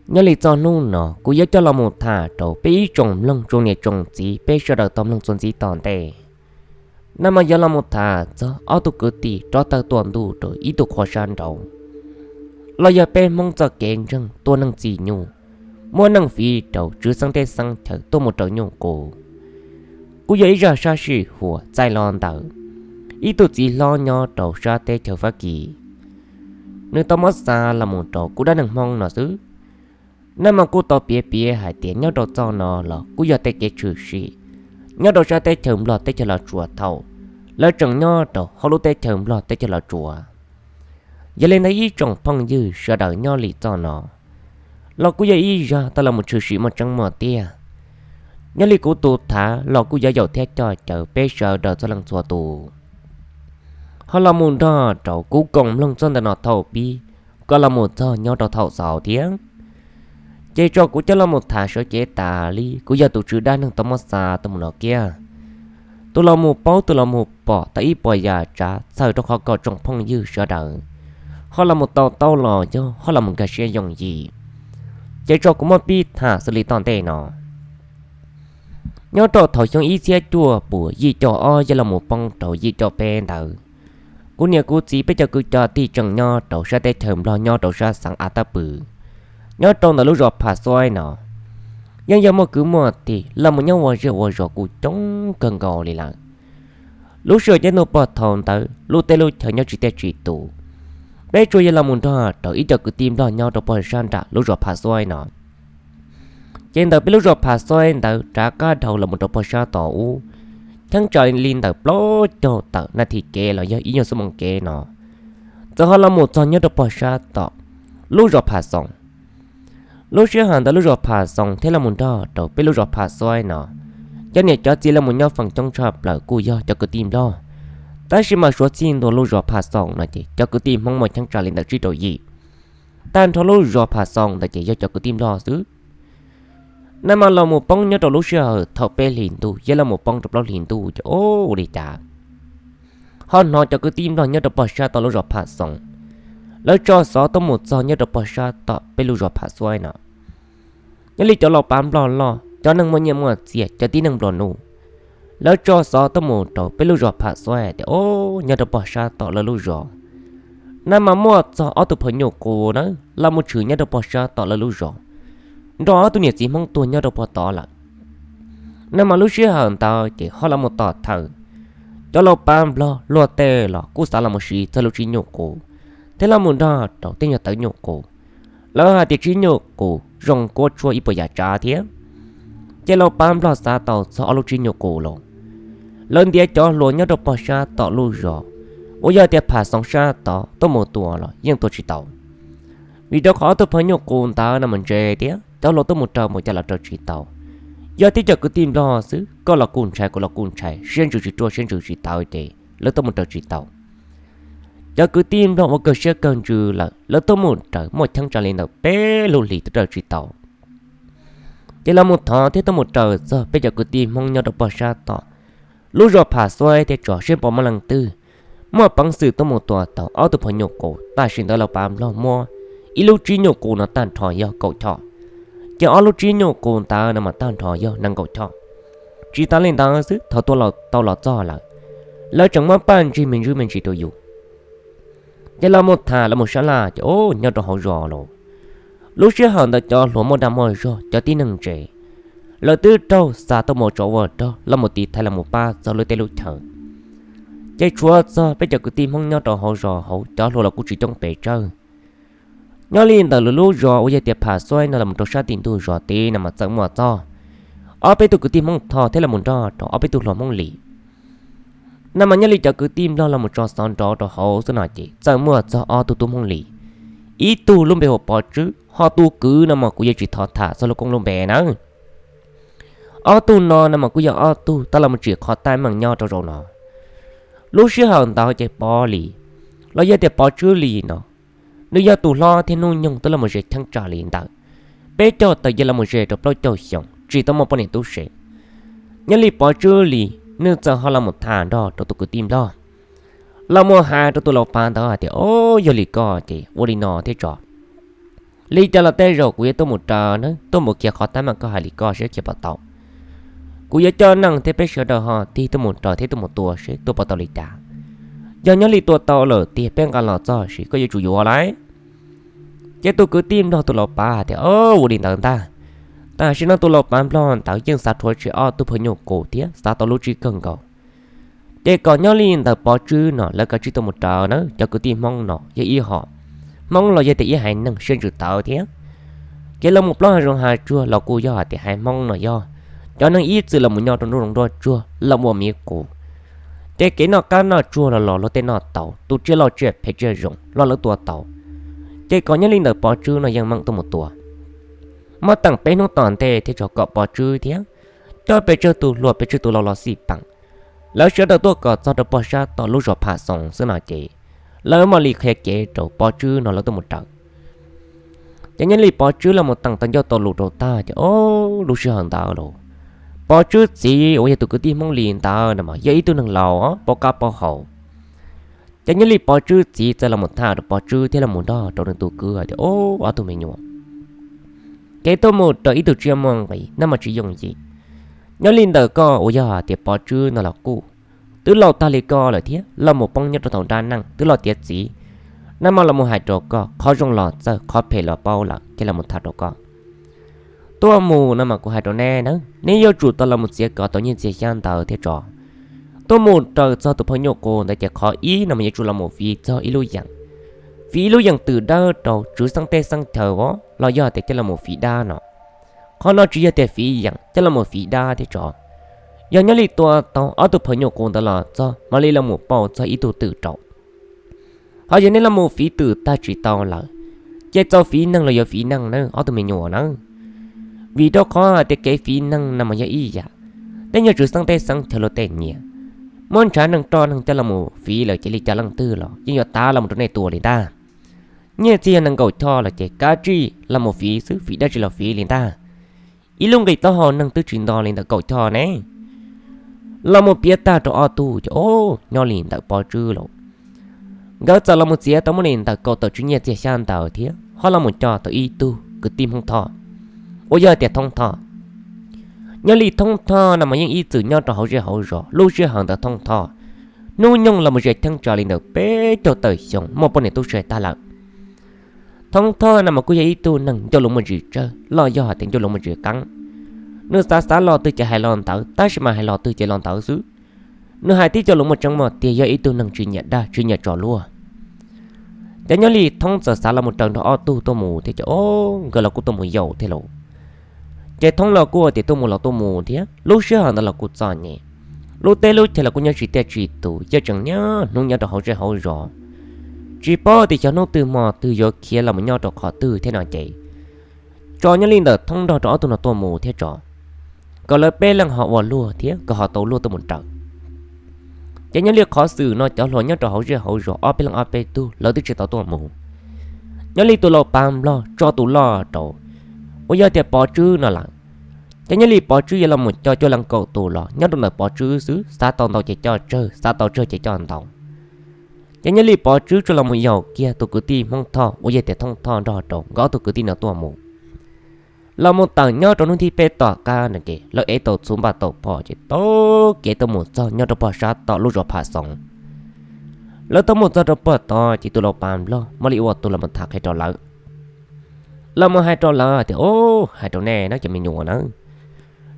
Nyob li txoj hnub no kuv yuav coj los mus tham rau peb ib tsoom mloog tsoom niam tsoom txiv peb sawv daws tau mloog txuas ntxiv tom ntej. Naj mas yuav los mus tham txog ob tug kwv tij rov tawg tuaj ntuj rau ib tug qhua sab nraud, los yog peb Hmoob txoj kev ntseeg tua neeg txim nyuj, muab neeg fiv rau tswv xeeb teb xeeb chaw tuaj mus raws nyuj qus. Kuj yog ib zaj sab sij huam txais los ntawm ib tug txiv hlob nyob rau sab teb chaws Fab Kis, nws tau muab xa los mus rau kuv dab neeg Hmoob no xwb. Naj mas kuj tau piav piav hais tias nyob rau txoj no los kuj yog tej kev tshwm sim nyob rau sab teb chaws Nplog teb chaws Los Tsuas thaum lawv tseem nyob rau hauv lub teb chaws Nplog teb chaws Los Tsuas. Yog li ntawd ib tsoom phooj ywg sawv daws, nyob li txoj no los kuj yog ib zaj tau los mus tshwm sim muaj tseeb muaj tiag. Nyob li kuv tus tham los kuj yuav yaum thiab coj caw peb sawv daws txhua leej txhua tus ho los mus nrog rau kuv koom mloog txog ntawm no thaum pib kom los mus txog nyob rau thaum xaus thiab. Ces tso kuv coj los mus tham sawv cev tas li kuv yog tus tswv dab neeg tau muab xa tuaj mus no kiag. Tus los mus paub tus los mus pom tau ib puas yam tsav txhawm rau qhov kom tsoom phooj ywg sawv daws ho los mus tau taub los yog ho los mus nkag siab yooj yim. Ces tso kuv muab pib tham xws li tom ntej no. Nyob rau thaum xyoo ib txhiab cuaj puas yim caum ob yuav los mus poob rau yim caum peb ntawd, kuv niam kuv txiv peb cov kwv cov tij tseem nyob rau sab teb chaws Nplog nyob rau sab xeev Av Tab Pw, nyob rau ntawm lub zos Phas Xuaib no. Yeej yog muaj kwv muaj tij los mus nyob ua zej ua zos kuj coob kawg nkaus li lawm. Lub sij hawm caij ntuj pog thaum ntawd lub teb lub chaw nyob tsis tiaj tsis tus. Peb tsuas yog los mus nrog rau ib co kwv tij Nplog nyob rau pog sab nram lub zos Phas Xuaib no. Ces ntawm peb lub zos Phas Xuaib ntawd rov qab dhau los mus rau pog sab tom ub, cheeb tsam li ntawm plaub caug tawm nas this kev los yog ib nyuag xuab moos kev no, txawm ho los mus txog nyob rau pog sab tom lub zos Phas Xoos. Lub sij hawm ntawd lub zos Phas Xoos thiab los mus nrog rau peb lub zos Phas Xuaib no, cov niam cov txiv los mus nyob feem coob tshaj plaws kuj yog cov kwv tij Nplog. Tab sis mas suav txij ntua lub zos Phas Xoos no ces cov kwv tij Hmoob muaj cheeb tsam li ntawm tsib rau yim. Tag nrho lub zos Phas Xoos ntawd ces yog cov kwv tij Nplog xwb. Naj mas los mus poob nyob rau lub sij hawm thaum peb hlis ntuj yuav los mus poob rau plaub hlis ntuj ces ua li cas ho hnov cov kwv tij Nplog nyob rau pog sab tom lub zos Phas Xoos, lawv tso xov tuaj mus txog nyob rau pog sab tom peb lub zos Phas Xuaib no. Nyob li cov laus pav Nplog loj, cov neeg muaj nyiaj muaj txiaj, cov tib neeg nplua nuj, lawv tso xov tuaj mus rau peb lub zos Phas Xuaib tias, o, nyob rau pog sab tom lawv lub zos, naj mas muaj txog ob tug phom nyuj qus na los mus tshwm nyob rau pog sab tom lawv lub zos, nrog ob tug niam txiv Hmoob tuag nyob rau pog tod lawm. Naj mas lub sij hawm ntawd ces ho los mus tom thawm, cov laus pav Nplog luag tej los kuj xav los mus siv txog lub tsib nyuj qus, thiab los mus nrog rau tej nyuag tawv nyuj qus. Lawv hais tias tsib nyuj qus zoo kuab tshuaj ib puas yam tsav thiab. Ces laus pav Nplog xav tau txog ob lub tsib nyuj qus los, lawv ntiav cov hluas nyob rau pog sab tom lub zos uas yog tias Phas Xoos sab tod tuaj mus tua los yeej tua tsis tau. Vim rau qhov ob tug phom nyuj qus ntawd naj mas ntse thiab cov hluas tuaj mus raws mus cas los raws tsis tau. Yog tib cov kwv tij Nplog xwb, koj los kuj ntshai kuv los kuj ntshai, siab ntsws tsis ruaj siab ntsws tsis tawv ces lawv tuaj mus raws tsis tau. Cov kwv tij Nplog uas kawg siab kawg ntsws lawm lawv tuaj mus raws muaj cheeb tsam li ntawm peb lub hlis twb raws tsis tau. Ces los mus thov thiab tuaj mus raws txog peb cov kwv tij Hmoob nyob rau pog sab tom lub zos Phas Xuaib thiab tso seb puas muaj leej twg muaj peev xwm tuaj mus tua tau ob tug phom nyuj qus. Tam sim ntawd laus pav Nplog muab ib lub tsib nyuj qus no tag nrho yog kaum choj, ces ob lub tsib nyuj qus ntawd no mas tag nrho yog nees nkaum choj. Tsis tas li ntawd xwb, thaum tua tau los txog lawm, lawv tseem muab paj ntsig me ntsis me ntsis rau yus. Ces los mus tham los mus sab laj ces, o, nyob rau hauv zos los, lub sij hawm ntawd cov hluas muaj dag muaj zog, cov tib neeg ntse, lawv twb raug xa tuaj mus tsov ua rog los mus tiv thaiv los mus pab txog lub teb lub chaw. Ces tshuav txog peb cov kwv tij Hmoob nyob rau hauv zos hauv, cov hluas los kuj tsis coob pes tsawg. Nyob li ntawm lub lub zos uas yog tias Phas Xuaib no los mus rau sab tim ntug zos tid no mas txawm muaj txog ob peb tug kwv tij Hmoob Thoj thiab los mus nrog rau ob peb tug hluas Hmoob Lis. Naj mas nyob li cov kwv tij Nplog los mus tso xov nrov rau hauv xwb no ces txawm muaj txog ob tug tub Hmoob Lis. Ib tug lub npe hu ua Pov Tswb, ho tus kwv no mas kuv yuav tsis thov tham txog lub koob lub npe nawb. Ob tug no no mas kuj yog ob tug tab los mus tsim qhov teeb meem nyob rau zaum no. Lub sij hawm ntawd ces Pov Lis, los yog tias Pov Tswb Lis no, nws yog tus hlob thiab hnub nyoog twb los mus ze cheeb tsam li ntawm peb caug tawm yog los mus ze rau plaub caug xyoo tsis tau muaj poj niam tub se. Nyob li Pov Tswb Lis, nws txawm ho los mus tham nrog rau tus kwv tij Nplog, los mus hais rau tus laus pav ntawd hais tias, o, yog li ko ces ua li no thiab tso. Li cas los tej zaum kuv yuav tuaj mus raws na, tuaj mus khiav qhov tab mas koj hais li koj seb khiav puas tau. Kuv yuav coj neeg thiab peb sawv daws ho tig tuaj mus raws thiab tuaj mus tua seb tuaj puas tau li cas. Yog nyob li tua tau lawm tiag peb nqa los txog sis koj yuav tsum yuav lawm. Ces tus kwv tij nplog tus laus pav hais tias, Ua li ntawd ntag. Tam sim no tus laus pav nplog ntawd yeej xav rhuav tshem ob tug phaw nyuj qus thiab xav tau lub tswb kawg nkaus. Ces kom nyob li ntawm Pov Tswb no lawv kav tsij tuaj mus raws na, cov kwv tij Hmoob no yog ib hom, Hmoob los yog tias ib haiv neeg siab ntsws tawv thiab. Kev los mus plaub hav zoov hav tsuag los kuj yog hais tias haiv Hmoob no yog cov neeg ib txwm los mus nyob rau nruab zoov nruab tsuag los ua miv qus. Ces kev noj qab noj tsuag los los luag tej noj tau, tus tsiaj loj tsiaj phem tsiaj zoo los lawv tua tau. Ces kom nyob li ntawm Pov Tswb no yeej meem tuaj mus tua. Muab teem peb hnub tom ntej thiab tso kom Pov Tswb thiab coj pes tsawg tus hluas pes tsawg tus laus los xij peem, lawv sawv daws tuaj kom txog rau pog sab tom lub zos Pham Xoos xwb no ces lawv mam li qhia kev rau Pov Tswb no lawv tuaj mus raws. Ces nyob li Pov Tswb los mus teem tau ncauj tau lus rau tag ces o, lub sij hawm ntawd los Pov Tswb txiv uas yog tus kwv tij Hmoob li ntawd no mas yog ib tug neeg laus paub qab paub hau. Ces nyob li Pov Tswb txiv txawm los mus tham rau Pov Tswb thiab los mus nrog rau nws tus kwv hais tias, O, ob tug me nyuam, kev tuaj mus raws ib tug tsiaj muaj nqis no mas tsis yooj yim. Nyob li ntawm koj uas yog hais tias Pov Tswb no los kuj twb laus tag li koj lawm thiab los mus poob nyob rau thaum nrab neej twb los tiav txiv, no mas los mus hais rau koj qhov zoo los txawj qhov phem los paub lawm ces los mus tham rau koj. Tuaj mus no mas kuv hais rau neb na, neb yuav tsum tau los mus txiav kom tau nyiaj txiag xyab ntawv thiab tso. Tuaj mus raws txog tus phaw nyuj qus ntawd ces qhov ib no mas yuav tsum los mus fiv txog ib lub yeem, fiv ib lub yeem twm dawb rau tswv xeeb teb xeeb chaw os, los yog tias coj los mus fiv dab no. Qhov no tsis yog tias fiv yeem, coj los mus fiv dab thiab tso. Yog nyob li tua tau ob tug phaw nyuj qus ntawd los txog mam li los mus pauj txog ib tug twm rau. Ho yog nej los mus fiv twm tag tsis tau lawm, ces txaus fiv neeg los yuav fiv neeg na ob tug me nyuam na. Vim rau qhov hais tias kev fiv neeg no mas yog ib yam, tej nyuag tswv xeeb teb xeeb chaw luag tej nyiam. Muab ntshav neeg roj neeg coj los mus fiv lawm ces li cas leej twg los yeej yuav tav los mus rau nej tua li ntag. Nyiaj txiag yog nees nkaum choj los ces kav tsij los mus fiv xwb, fiv dab tsi los fiv li ntag. Ib lub nqis taub hau neeg twb tsis nto li ntawm kaum choj ne. Los mus piav tag rau ob tug ces o, nyob li ntawm Pov Tswb los nkawd txawm los mus txiav tau muaj li ntawm kaum tawm tswv nyiaj txiag xyab ntawv thiab ho los mus coj tau ib tug kwv tij Hmoob Thoj uas yog tias Thoob Thoj. Nyob li Thoob Thoj no mas yeej ib txwm nyob rau hauv zej hauv zos, lub sij hawm ntawd Thoob Thoj hnub nyoog los mus ze cheeb tsam li ntawm peb caug tawm xyoo muaj poj niam tub se tag lawm. Thoob Thoj no mas kuj yog ib tug neeg ncauj lus muaj ntsis tsawg los yog hais tias ncauj lus muaj ntsis qeeb. Nws xav xav lo twg ces hais lo ntawd, tab sis mas hais lo twg ces lo ntawd xwb. Nws hais tib co lus muaj tseeb muaj tiag, yog ib tug neeg tsis nyiam dag tsis nyiam tso luag. Ces nyob li Thoob txawm xav los mus raws nrog ob tug tuaj mus thiab ces o, nkawd los kuj tuaj mus yaum thiab lauj. Ces Thoob los kuj tias tuaj mus los tuaj mus thiab, lub sij hawm ntawd los kuj txom nyem, lub teb lub chaw los kuj nyob tsis tiaj tsis tus, yeej tseem niaj hnub nyob rau hauv zej hauv zos, tsis paub tias xyov hnub twg hmo twg yuav khiav los mus nyob rau qhov twg thiab no ces tso nyob li ntawm Thoob nrog rau ob tug no tuaj mus thiab tso, kom lawv peb leeg ho ua luag thiab kom ho tau luag tuaj mus raws. Ces nyob li qhov xwm no cov hluas nyob rau hauv zej hauv zos ob peb leeg ob peb tug lawv twb tsis tau tuaj mus. Nyob li tus laus pav nplog tso tus loj rau uas yog tias Pov Tswb no lawm. Ces nyob li Pov Tswb yuav los mus coj cuaj leeg kaum tus los nyob rau ntawm Pov Tswb xwb, xav tau ntau ces coj tsawg, xav tau tsawg ces coj ntau. Ces nyob li Pov Tswb tsuas los mus yaum kiag tus kwv tij Hmoob Thoj uas yog tias Thoob Thoj nrog rau nkawd ob tug kwv tij no tuaj mus. Los mus tawm nyob rau hnub thib peb tom qab no ces lawv ev tau txhuv npaj tau phom ces taug kev tuaj mus txog nyob rau pog sab tom lub zos Phav Xoov. Lawv tuaj mus txog rau pog tod ces tus laus pav nplog mam li ua tus los mus tham qhia rau lawv. Los mus hais rau lawv tias, O, hais rau nej no cov me nyuam na,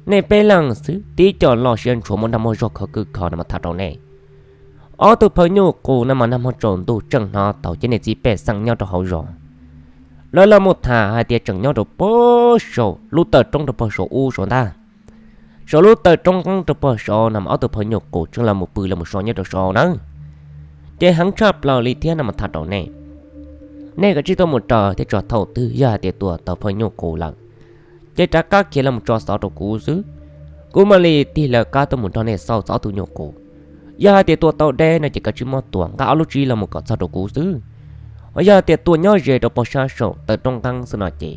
nej peb leeg xwb tib co loj siab ntshuav muaj nrag muaj zog khov kwj kho no mas tham rau nej. Ob tug phaw nyuj qus no mas nag hmo tsaus ntuj tseem hnov tau cov niam txiv pej xeem nyob rau hauv zos, lawv los mus tham hais tias tseem nyob rau pog saum lub taw roob rau pog saum ub saud ntag. Saum lub taw roob qeeb rau pog saud no mas ob tug phaw nyuj qus tseem los mus pw los mus so nyob rau saud nawb. Ces heev tshaj plaws li thiab no mas tham rau nej, nej kav tsij tuaj mus raws thiab tso, thaum twg yog hais tias tua tau phaw nyuj qus lawm, ces rov qab khiav los mus tso xov rau kuv xwb. Kuv mam li tig lawv qab tuaj mus nrog nej xauj txog ob tug nyuj qus. Yog hais tias tua tau deb no ces kav tsij muab tua nqa ob lub tsib los mus kom txog rau kuv xwb. Ho yog hais tias tua nyob ze rau pog sab saum taw roob qeeb xwb no ces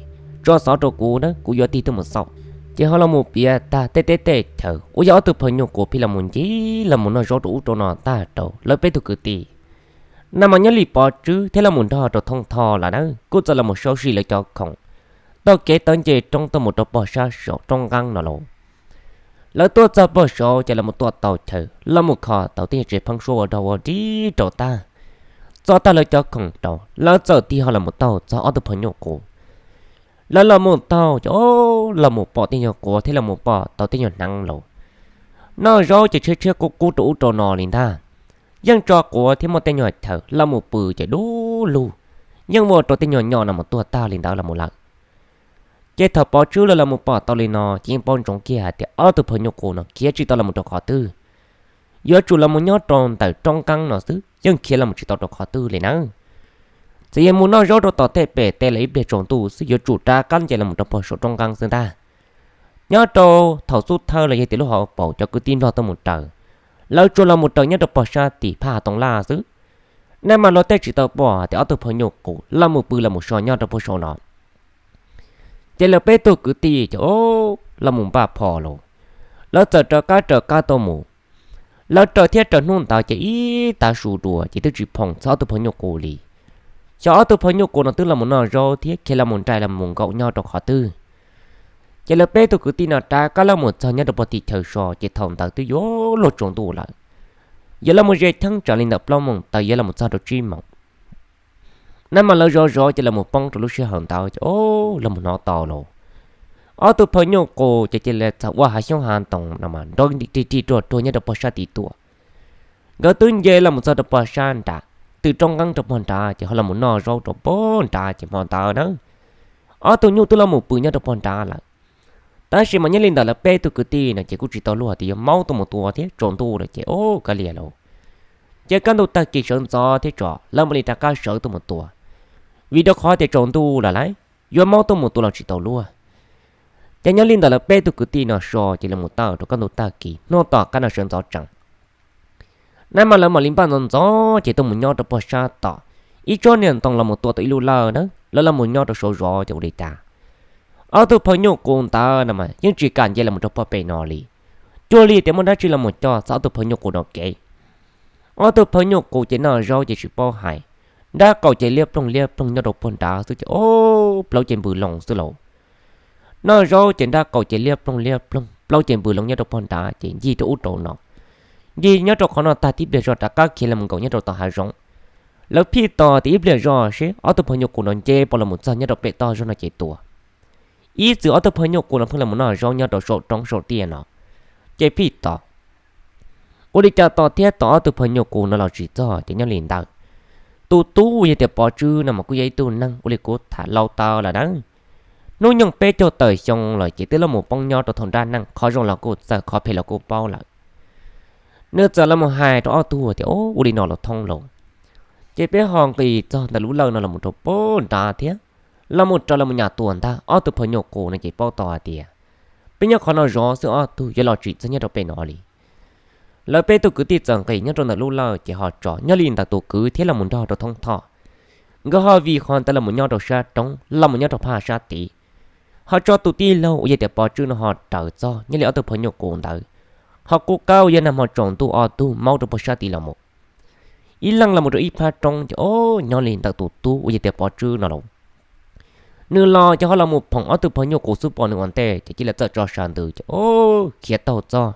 tso xov rau kuv na, kuv yuav tig tuaj mus xauj. Ces ho los mus piav tag tej teb tej chaws uas yog ob tug phaw nyuj qus pheej los mus ncig los mus noj zaub rau ub rau no tag rau lawv peb tug kwv tij. Nag mas nyob li Pov Tswb thiab Lauj Mus Nrog rau Thoob Tho lawm na kuj txawm los mus sau sim lawv cov khoom taug kev tawv nce roob tuaj mus rau pog sab saum roob nqeeb no lauj. Lawv tuaj txog pog saud ces lawv mus tua tau chaw, lawv mus kho tau tej nyuag tsev pheeb suab ua dog ua dig rau tag, txog tag lawv cov khoom rau, lawv txawm tig ho los mus taug txog ob tug pog nyuj qus. Lawv los mus taug ces, o, los mus pom tej nyuag quav thiab los mus pom tau tej nyuag hneev lauj. Noj zaub ces tshiab tshiab kub kub rau ub rau no li ntag. Yeej tso quav thiab muaj tej nyuag chaw los mus pw ces dub lug, yeej ua rau tej nyuag nyo no mus tuag tag li ntawd los mus lawm. Ces thaum Pov Tswb lawv los mus pom tau li no ces yeej paub ntsoov kiag hais tias ob tug pog nyuj qus no khiav tsis tau los mus rau qhov twg. Yuav tsum los mus nyob rau ntawm roob nqeeb no xwb, yeej khiav los mus tsis tau rau qhov twg li na. Txawm yog mus noj zaub rau tom tej pem tej los ib pliag tsaus ntuj xwb yuav tsum rov qab nce los mus rau pog saum roob nqeeb xwb ntag. Nyob rau thaum xub thawj los yog tias lub hauv paus cov kwv tij Nplog tuaj mus raws, lawv tsuas los mus raws nyob rau pog sab tim phaj Toov Laj xwb. Nag mas luag tej tsis tau pom tias ob tug pog nyuj qus los mus pw los mus so nyob rau pog saum no. Ces lawv peb tug kwv tij ces, o, los mus npaj phom lauj, lawv txawm raws qab raws qab tuaj mus. Lawv raws thiab raws hnub ntawd ces ib tav su dua ces twb tsis pom txog ob tug pog nyuj qus li. Xyov ob tug pog nyuj qus no twb los mus noj zaub thiab khiav los mus nraim los mus nkaum nyob rau qhov twg. Ces lawv peb tug kwv tij no rov qab los mus txog nyob rau pog tim chaw so ces thaum ntawd twb yuav luag tsaus ntuj lawm. Yuav los mus ze cheeb tsam li ntawm plaub moos tawm yuav los mus txog rau tsib moos. Nag mas lawv zov zov ces los mus poob rau lub sij hawm ntawd ces, o, los mus hnov tau lauj, ob tug pog nyuj qus ces cia li txog ua hav xyoob hav ntoo no mas nrov rig rig ruag ruag nyob rau pog sab tid tuaj. Nkawd twb nce los mus txog rau pog sab nrad, tws roob nqeeb rau pog nrad ces ho los mus noj zaub rau pog nrad ces hmo ntawd na, ob tug nyuj twb los mus pw nyob rau pog nrad lawm. Tab sis mas nyob li ntawm lawv peb tug kwv tij no ces kuj tsis tau luag tias yuav maub tuaj mus tua thiab tsaus ntuj lawm ces, o, kav liam lauj. Ces kaj ntug tag kis sawv ntxov thiab tso lawv mam li rov qab sawv tuaj mus tua, vim rau qhov tias tsaus ntuj lawm lauj, yuav maub tuaj mus tua los tsis tau luag. Ces nyob li ntawm lawv peb tug kwv tij no so ces lawv mus tawm rau kaj ntug tag kis hnub tom qab no sawv ntxov tsees. Nag mas lawv mam li npaj ntxov ntxov ces tuaj mus nyob rau pog sab tom ib tsob niag ntoo los mus tua tau ib lub lawj na, lawv los mus nyob rau saud zov ces ua li cas ob tug pog nyuj qus ntawd no mas yeej tsis kam nce los mus rau pog pem no li. Cuag li tias muaj dab tsi los mus coj txog ob tug pog nyuj qus no kev. Ob tug pog nyuj qus ces noj zaub ces tsis paub hais, nrab qaum ces liab ploog liab ploog nyob rau pog nrad xwb ces, o, plaub ces npws loo xwb lauj. Noj zaub ces nrab qaum ces liab ploog liab ploog, plaub ces npws loo nyob rau pog nrad ces ncig rau ub rau no. Ncig nyob rau qhov no tag tib pliag zog rov qab khiav los mus nkaum nyob rau tom hav zoov. Lawv phij tos tias ib pliag zog seb ob tug pog nyuj qus no nce puas los mus txog nyob rau pem toj zog no ces tua. Ib txwm ob tug pog nyuj qus no pheej los mus noj zaub nyob rau saum roob saum tiaj no, ces phij tos ua li cas tos thiab tos ob tug pog nyuj qus no los tsis txog ces nyob li ntawd. Tus tub uas yog tias Pov Tswb no mas kuj yog ib tug neeg ua li kuv tham laus tawv lawm na. Hnub nyoog peb caug tawm xyoo lawm ces twb los mus poob nyob rau thaum nrab neej, qhov zoo los kuj txawj, qhov phem los kuj paub lawm. Nws txawm los mus hais rau ob tug tias, ua li no los thoob lauj, ces peb ho nqis txog ntawm lub lawj no los mus rau pog nrad thiab, los mus raws los mus nyas tua ntag, ob tug pog nyuj qus no ces paub tau hais tias peb nyob qhov no zov xwb, ob tug yuav los tsis txog nyob rau pem no li. Lawv peb tug kwv tij txawm nqis nyob rau ntawm lub lawj ces ho tso nyob li ntawm tus kwv thiab los mus nrog rau Thoob Thoj. Nkawd ho vim qhov ntawd los mus nyob rau sab roob, los mus nyob rau phaj sab tid. Ho tso tus tij laug uas yog tias Pov Tswb no ho raws txog nyob li ob tug pog nyuj qus ntawd, ho kuj qab uas yog nag hmo tsaus ntuj ob tug maub rau pog sab tid los mus. Ib leeg los mus rau ib phab roob ces, o, nyob li ntawm tus tub uas yog tias Pov Tswb no lauj. Nws los ces ho los mus phoom ob tug pog nyuj qus xub pom nws ua ntej ces cia li txawm tso sas ntws ces, o, khiav taug txog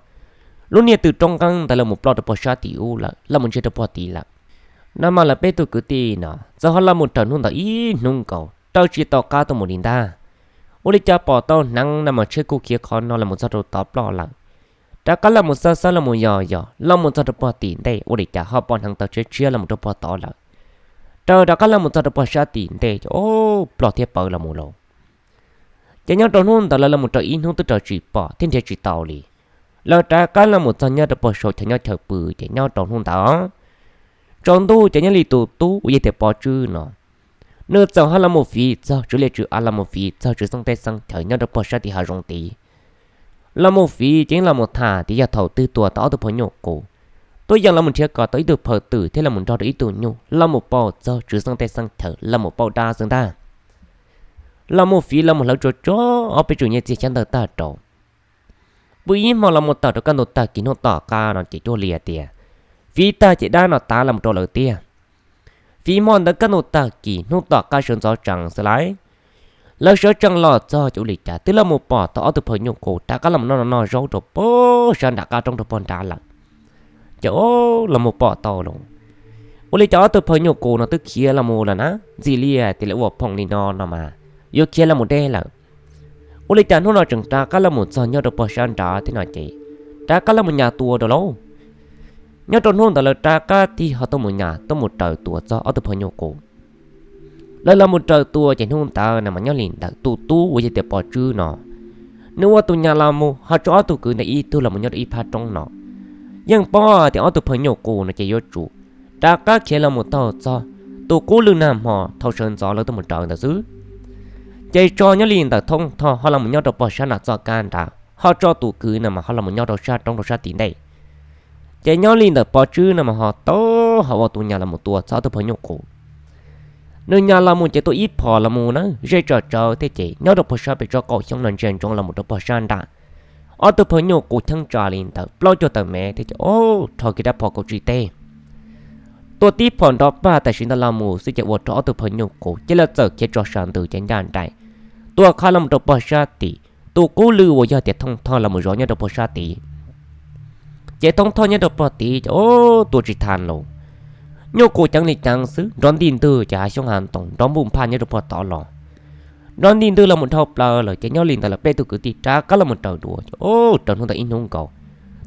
lub niag tw roob nqeeb ntawd los mus ploj rau pog sab tim ub lawm, los mus ntsiag rau pog tid lawm. Nag mas lawv peb tug kwv tij no txawm ho los mus raws hnub ntawd ib hnub nkaus raws tsis tau qab tuaj mus li ntag. Ua li cas pom tau hneev nag mas tshiab kuj khiav qhov no los mus txog rau tod ploj lawm. Rov qab los mus xawb xawb los mus yos yos los mus txog rau pog tim ntej ua li cas ho pom hneev taw tshiab tshiab los mus rau pog tod lawm. Raws rov qab los mus txog rau pog sab tim ntej ces, o, ploj thiab pawv los mus lauj. Ces nyob rau hnub ntawd lawv los mus raws ib hnub twb raws tsis pom thiab nrhiav tsis tau li. Lawv rov qab los mus txog nyob rau pog saum chaw nyob chaw pw ces nyob rau hnub ntawd tsaus ntuj ces nyob li tus tub uas yog tias Pov Tswb no, nws txawm ho los mus fiv txog tswv liaj tswv av, los mus fiv txog tswv xeeb teb xeeb chaw nyob rau pog sab tim hav zoov tid. Los mus fiv ces yeej los mus tham tias yog thaum twg tua tau ob tug pog nyuj qus, tuaj yeem los mus nrhiav kom tau ib tug phaw twm thiab los mus nrog rau ib tug nyuj los mus pauj txog tswv xeeb teb xeeb chaw los mus pauj dab xwb ntag. Los mus fiv los mus hlawv tsuag tsuag ob peb tug nyiaj txiag xyab ntawv tag rau. Pw ib hmo los mus tawm rau kaj ntug tag kis hnub tom qab no ces cuag li hais tias fiv tag ces dab no tav los mus rau lawv tiag. Tib hmo ntawd kaj ntug tag kis hnub tom qab sawv ntxov tsees xwb lauj, lawv sawv tsees los txog ces ua li cas twb los mus pom tau ob tug phaw nyuj qus rov qab los mus noj noj zaub rau pem sab nram qab roob rau pem nrad lawm. Ces o, los mus pom tau los, ua li cas ob tug phaw nyuj qus no twb khiav los mus lawm na, ntxim li tias lawv ua phoom li no no mas yuav khiav los mus deb lawm. Ua li cas hnub no tseem rov qab los mus txog nyob rau pem sab nrad thiab no ces rov qab los mus nyas tua rau lauj. Nyob rau hnub ntawd lawv rov qab tig ho tuaj mus nyas tuaj mus raws tua txog ob tug phaw nyuj qus. Lawv los mus raws tua ces hnub ntawd no mas nyob li ntawd tus tub uas yog tias Pov Tswb no, nws ua tus nyas los mus ho tso ob tug kwv ntawd ib tug los mus nyob rau ib phab roob no. Yeej paub tias ob tug phaw nyuj qus no ces yuav tsum rov qab khiav los mus taug txog tus qub lwj nag hmo thaum sawv ntxov lawv tuaj mus raws ntawd xwb. Ces tso nyob li ntawm Thoob Thoj ho los mus nyob rau pem sab nram txoj kab nrad, ho tso tus kwv no mas ho los mus nyob rau sab roob rau sab tim ntej. Ces nyob li ntawm Pov Tswb no mas ho tau ho ua tus nyas los mus tua txog ob tug phaw nyuj qus. Nws nyas los mus ces tua ib phom los mus na, zej tso tsawv thiab ces nyob rau pem sab pem tsob qaum xyoob no ntsia ntsoov los mus rau pem sab nrad. Ob tug phaw nyuj qus cheeb tsam li ntawd plaub caug tawm mev thiab ces o, rho kiag rab phom kaum tsib teg. Tua tib phom nrov pag tam sim ntawd los mus xwb ces ua rau ob tug phaw nyuj qus ces lawv txawm khiav tso sas ntws ces ncaj nraim tuaj qhab los mus rau pem sab tim, tus qub lwj uas yog tias Thoob Thoj los mus zov nyob rau pem sab tid. Ces Thoob Thoj nyob rau pem tid ces o, tua tsis tau los, nyuj qus ceev li ceev xwb, nrov nti ntwg ces hav xyoob hav ntoo nrov npuj nphaj nyob rau pem tod los. Nrov nti ntwg los mus dhau plaws lawm ces nyob li ntawd lawv peb tug kwv tij rov qab los mus raws dua ces o, raws hnub ntawd ib hnub nkaus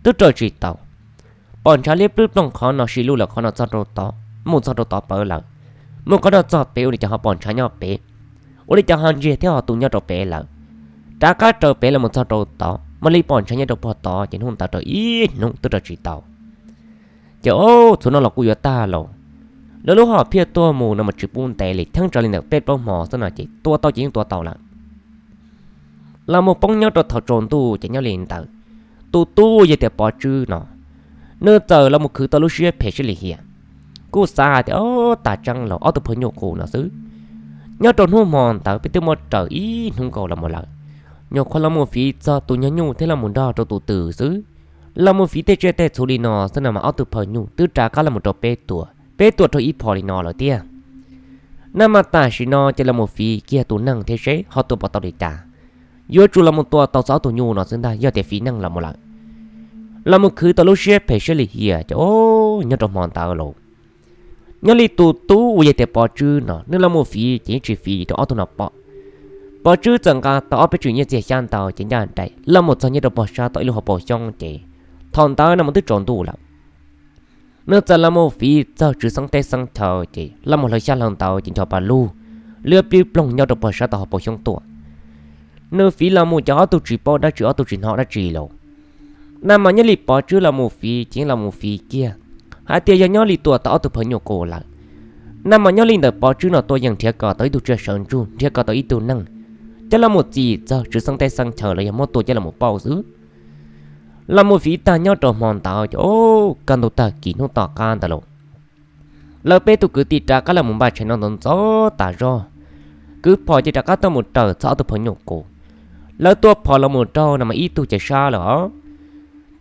twb raws tsis tau. Pom ntshav liab plwb ploog qhov no si lub lawm qhov no txog rau tod, mus txog rau tod pawv lawm. Mus qhov no txog pem ua li cas ho pom ntshav nyob pem, ua li cas ho ntsiag thiab ho tu nyob rau pem lawm. Rov qab raws pem los mus txog rau tod mam li pom ntshav nyob rau pem tod ces hnub ntawd raws ib hnub twb raws tsis tau. Ces o, txhua no los kuj yuav tag los, lawv lub hom phiaj tuag mus no mas tsis pub ntev li, cheeb tsam li ntawm peb plaub hmo xwb no ces tua tau ces yeej tua tau lawm. Los mus poob nyob rau thaum tsaus ntuj ces nyob li ntawd tus tub yog tias Pov Tswb no, nws txawm los mus khwv tau lub siab phem siab lim hiam, kuj xav hais tias o, tas tseeb los ob tug phaw nyuj qus no xwb. Nyob rau hnub hmo ntawd peb twb muab raws ib hnub nkaus los mus lawm, nyuam qhuav los mus fiv txog tus nyuag nyuj thiab los mus nrog rau tus twm xwb. Los mus fiv tej tsiaj tej txhu li no xwb no mas ob tug phaw nyuj twb rov qab los mus rau peb tua, peb tua rau ib phom li no lawm tiag. Naj mas tam sim no ces los mus fiv kiag tus neeg thiab seb ho tua pom tau li cas. Yuav tsum los mus tua tau txog ob tug nyuj no xwb ntag, yog tias fiv neeg los mus lawm. Los mus khwv tau lub siab phem siab lim hiam ces o, nyob rau hmo ntawd los, nyob li tus tub uas yog tias Pov Tswb no nws los mus fiv ces yeej tsis fiv rau ob tug no pom. Pov Tswb txawm nqa tau ob peb tswm nyiaj txiag xyab ntawv ces ncaj nraim los mus txog nyob rau pem sab tau ib lub hauv paus xyoob ces thaum ntawd no mas twb tsaus ntuj lawm. Nws txawm los mus fiv txog tswv xeeb teb xeeb chaw ces los mus hlawv xyab hlawv ntawv ces ncho pa lug liab plib ploog nyob rau pem sab tau hauv paus xyoob tuaj. Nws fiv los mus ces ob tug tsis paub dab tsi ob tug tsis hnov dab tsi los. Naj mas nyob li Pov Tswb los mus fiv ces yeej los mus fiv kiag hais tias yog nyob li tua tau ob tug phaw nyuj qus lawm. Naj mas nyob li ntawm Pov Tswb no tuaj yeej nrhiav kom tau ib tug tsiaj sawv ntsug, nrhiav kom tau ib tug neeg, ces los mus txim txog tswv xeeb teb xeeb chaw los yog muab tua ces los mus pauj xwb. Los mus fiv tag nyob rau hmo ntawd ces o, kaj ntug tag kis hnub tom qab ntawd los, lawv peb tug kwv tij rov qab los mus npaj tshais noj ntxov ntxov tas zog, kwv phom ces rov qab tuaj mus raws txog ob tug phaw nyuj qus. Lawv tua phom los mus rau no mas ib tug ces sab lawm os.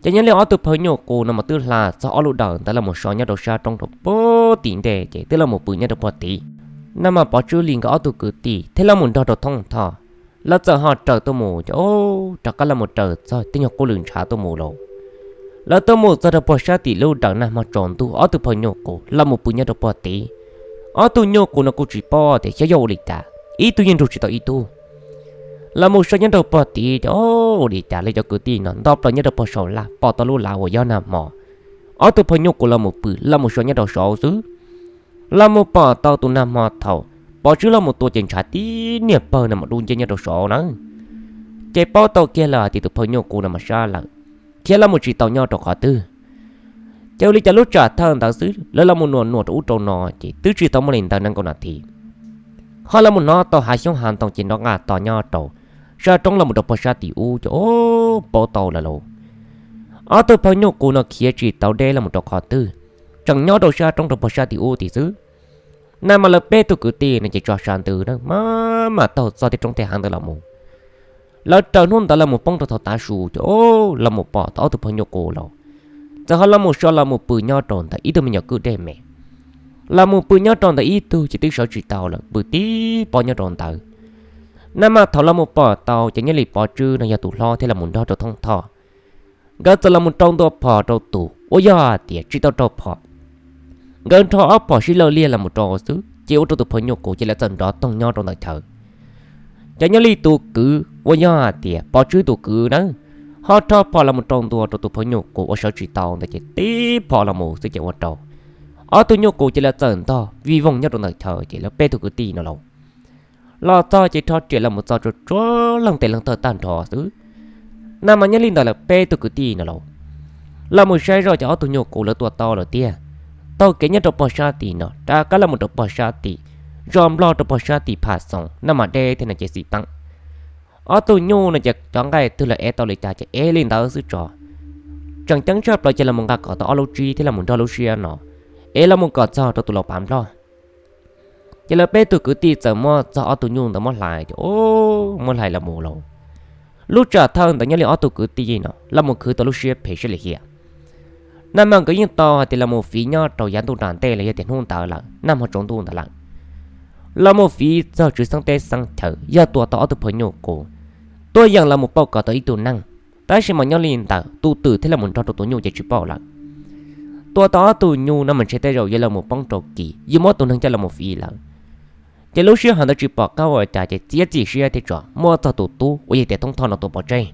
Ces nyob li ob tug phaw nyuj qus no mas twb hla txog ob lub dawm ntawd los mus so nyob rau sab roob rau pem tim ntej ces twb los mus pw nyob rau pem tid. Naj mas Pov Tswb li nkawd ob tug kwv tij thiab los mus nrog rau Thoob Thoj, lawv txawm ho raws tuaj mus ces o, rov qab los mus raws txog tej nyuag qub lwm ntshav tuaj mus los. Lawv tuaj mus txog rau pem sab tim lub dawm nag hmo tsaus ntuj ob tug phaw nyuj qus los mus pw nyob rau pem tid. Ob tug nyuj qus no kuj tsis paub tias xyov yog ua li cas, ib tug yeej nrug tsis tau ib tug. Los mus so nyob rau pem tid ces o, ua li cas lawv cov kwv tij no nto plaws nyob rau pem saum laj pom tau lub lav uas yog nag hmo ob tug phaw nyuj qus los mus pw los mus so nyob rau saud xwb. Los mus pom tau tus nag hmo thaum Pov Tswb los mus tua ces ntshav tib niag pawg no mas dub nciab nyob rau saud na. Ces paub tau kiag lawm hais tias tus phaw nyuj qus no mas sab lawm, khiav los mus tsis tau nyob rau qhov twg. Ces ua li cas lub tsam thawj ntawd xwb lawv los mus nuam nuam rau ub rau no ces twb tsis tau muaj li ntawd nees nkaum nas this, ho los mus hnov tau hav xyoob hav ntoo ces nrov nqaj to nyob rau sab roob los mus rau pem sab tim ub ces o, paub tau lawm lauj. Ob tug phaw nyuj qus no khiav tsis tau deb los mus rau qhov twg, tseem nyob rau sab roob rau pem sab tim ub tim xwb. Naj mas lawv peb tug kwv tij no ces tso sas ntws na mas mam taug txoj tej roob tej hav ntawd los mus. Lawv raws hnub ntawd los mus poob rau thaum tav su ces o, los mus pom tau ob tug phaw nyuj qus los, txawm ho los mus so los mus pw nyob rau ntawm ib tug me nyuam kwj dej me. Los mus pw nyob rau ntawd ib tug ces twb sawv tsis tau lawm, pw tib pob nyob rau ntawd. Naj mas thaum los mus pom tau ces nyob li Pov Tswb no yog tus hlob thiab los mus nrog rau Thoob Thoj, nkawd txawm los mus rau ntua phom rau tus uas yog hais tias tsis tau raug phom. Nkawd nrho ob phom sib law liag los mus rau xwb ces ua rau tus phom nyuj qus ces lawv txawm nrov toog nyob rau ntawm chaw. Ces nyob li tus kwv uas yog hais tias Pov Tswb tus kwv na, ho rho phom los mus rau ntua rau tus phom nyuj qus uas sawv tsis tau ntawd ces tib phom los mus xwb ces ua rau ob tug nyuj qus ces lawv txawm ntog vij voog nyob rau ntawm chaw ces lawv peb tug kwv tij no los los txog ces rho riam los mus txog tsuag tsuag leej tes leej taw tag nrho xwb. Naj mas nyob li ntawd lawv peb tug kwv tij no los los mus saib zoj ces ob tug nyuj qus lawv tua tau lawm tiag. Taug kev nyob rau pog sab tim no rov qab los mus rau pog sab tim, zos Nplog rau pog sab tim Pham Xoom, naj mas deb thiab no ces xim peeb. Ob tug nyuj no ces cov nqaij twg los ev tau li cas ces ev li ntawd xwb tso. Tseem ceeb tshaj plaws ces los mus nqa kom tau ob lub tsib thiab los mus nrog lub siab no, ev los mus kom txog rau tus laus Pav Nplog. Ces lawv peb tug kwv tij txawm muab txog ob tug nyuj ntawd muab hlais ces muab hlais los mus lauj. Lub tsam thawj ntawd nyob li ob tug kwv tij no los mus khwv tau lub siab phem siab lim hiam. Naj mas nkawd yeej tau hais tias los mus fiv nyob rau yav ntuj nram ntej los yog tias hnub ntawd lawm, naj hmo tsaus ntuj ntawd lawm, los mus fiv txog tswv xeeb teb xeeb chaw yog tua tau ob tug phom nyuj qus, tuaj yeem los mus pauj kom tau ib tug neeg. Tab sis mas nyob li ntawd tus twm thiab los mus nrog rau tus nyuj ces tsis pauj lawm. Tua tau ob tug nyuj no mas ntshe tej zaum yuav los mus poob rau kis yuav muab tus neeg coj los mus fiv lawm. Ces lub sij hawm ntawd tsis pom qab ua cas ces txiav txim siab thiab tso muab txog tus tub uas yog tias Thoob Thoj no tua pov tseg.